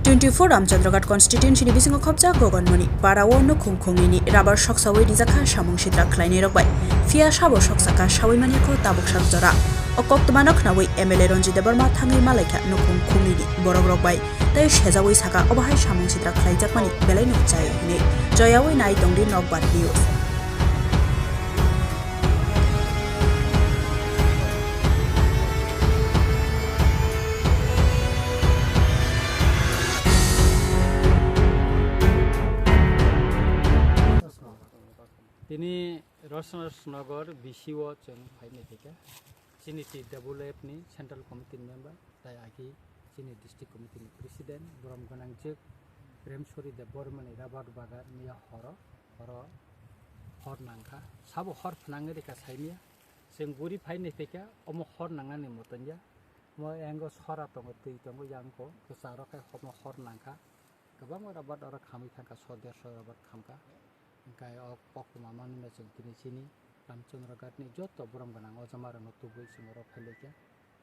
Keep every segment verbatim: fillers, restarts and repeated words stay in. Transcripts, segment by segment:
Twenty-four Ramchandraghat constituency ni bisingo khopjak Gogonmoni para o nukhung khungnini rabar soksawi rijak kha samung sitra khlainai rok bai. Phiya sabo soksa kha sawi mani kho tabuk sak jora. O koktwma no khnawi M L A Ranjit Debbarma thangwi malaikha nukhung khungnini borok rok bai. Tei sejawi saka obo hai samung sitra khlaijakmani belai no chaya hinwi. Joyawi nai tongdi Nokbar News. Tini Rosnagar B C o chwng phainai thika. Chini T W F ni Central Committee member, tai agi chini District Committee ni President, borom gwnangjwk Remsori Debbarma ni rabar bagan miya horo, horo hor nangkha. Sabo hor phnangwi rikha saimya. Chwng guri phainai thika, omo hor nangnani motonya. Mo engo sora tongo, twi tongo, yang ko, kwcharo khe omo hor nangkha. Kwbangma rabar oro khamwi thangkha, so derso rabar khamkha. Hwnkhe o koktwma manwino chwng tini chini Ramchandra Ghat ni joto borom gwnang o jama rokno tubui chwng oro phailaikha.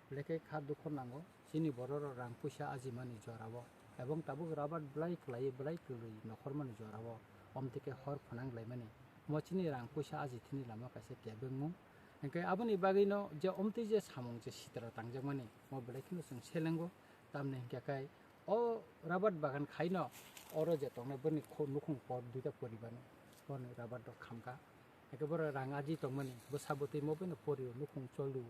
Belai khe kha dukhu nango chini borok rok rang puisa ajimani jorao, ebong tabuk rabar belai kwlaiwi belai kwrwi nokhormani jorao, omtwi khe hor phnang laimani. Mo chini rang puisa aji thini lama kaisa kebengmung. Hwnkhe aboni bagwino je omtwi je samung je sitra tangjakmani, mo belai kheno chwng selengo. Tamni hwnkhe khai o rabar bagan khaino oro je tongnai boni kho-, nukhung por duita poribarni borni rabar rok khamkha. Ekebare rang aji tongmani bwsa bwtwi mo bino porio nukhung cholu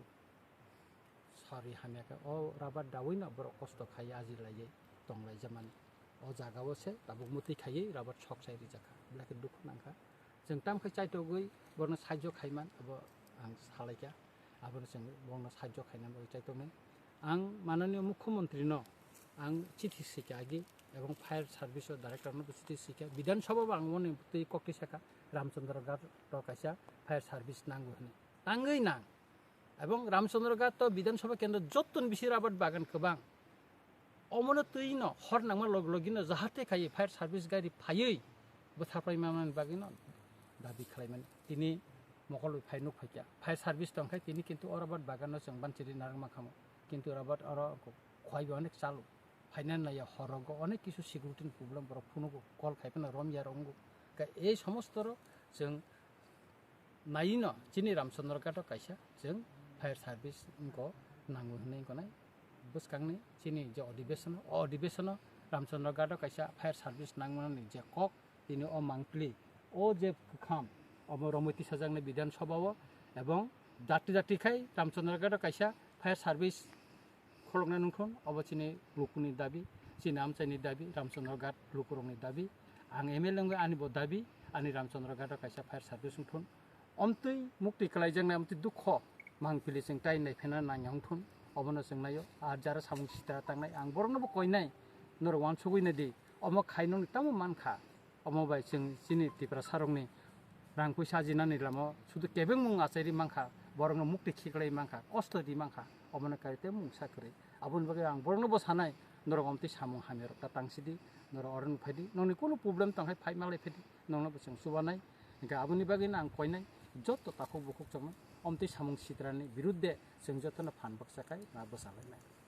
sari hamya khe o rabar dawino borok kosto khai aji laijai tong laijamani. O jaga o se tabuk mwtwi khaiwi rabar sok sai rijak kha. Belai khe dukhu nangkha. Chwng tamo khe chaitogwi borokno sahajyo khaiman abo ang salaikha. Abono chwng borokno sahajyo khaina bagwi chaitoknai. Ang mananiya mukhyamantri no ang chithi swikha agi ebong fire service o director no bo chithi swikha. Bidhan Sabha bo ang moni twi kokti sakha Ramchandra Ghat o kaisa fire service nango hwnwi. Tangwi nang. Ebong Ramchandra Ghat to Bidhan Sabha kendro jottoni bisi rabar bagan kwbang. Omono twi no hor nangma log logino jahate khai fire service gari phaiwi bwtharpai manani bagwi no dabi khlaimani. Tini mokol bai phai nuk phaikha. Fire service tongkhai tini kintu o rabar bagan no chwng banchiri narwk mankha mo. Kintu rabar oro khwai bai onek chalu. Phaina naiya horogo onek kisu security ni problem borok phunugo call khai phano romya rongo. Ka ei somosto ro chwng Naino chini Ramchandra Ghat o kaisa chwng fire service wngkha nango hinwi wngkha nai bwskangni chini je odhibesono, o odhibesono Ramchandra Ghat o kaisa fire service nangmani je kok tini o mangpili o je kwkham omo romwi tisajaknai Bidhan Sabha o ebong dati dati khai Ramchandra Ghat o kaisa fire service kholoknai nungthun, obo chini lukuni dabi, chini amchaini dabi, Ramchandra Ghat lukurokni dabi. Ang M L A wngwi ani bo dabi, ani Ramchandra Ghat o kaisa fire service wngthun. Omtwi muktwi kwlaijaknai, omtwi dukho mangpili chwng tai naiphena nangya wngthun, obono chwng naio. Ar jara samung sitra tangnai, ang borokno bo koinai, norok uansugwi naidi, omo khai nokni tamo mankha. Omo bai chwng chini Tiprasa rokni rang puisa ajinani lama o sudu kebengmung achairi mankha, borokno mukti khiklai mankha, kosto ri mankha, omono kaisa tei mungsa kwrwi. Aboni bagwi ang borokno bo sanai, norok omtwi samung hamya rok ta tangsidi, norok oro nung phaidi, nokni kunu problem tongkhai phai malai phaidi, nokno bo chwng chubanai. Hwnkhe aboni bagwino ang koinai, joto takhuk bukhuk chongno omtwi samung sitrani birudde chwng jotono phan baksa khai ma bwsalainai.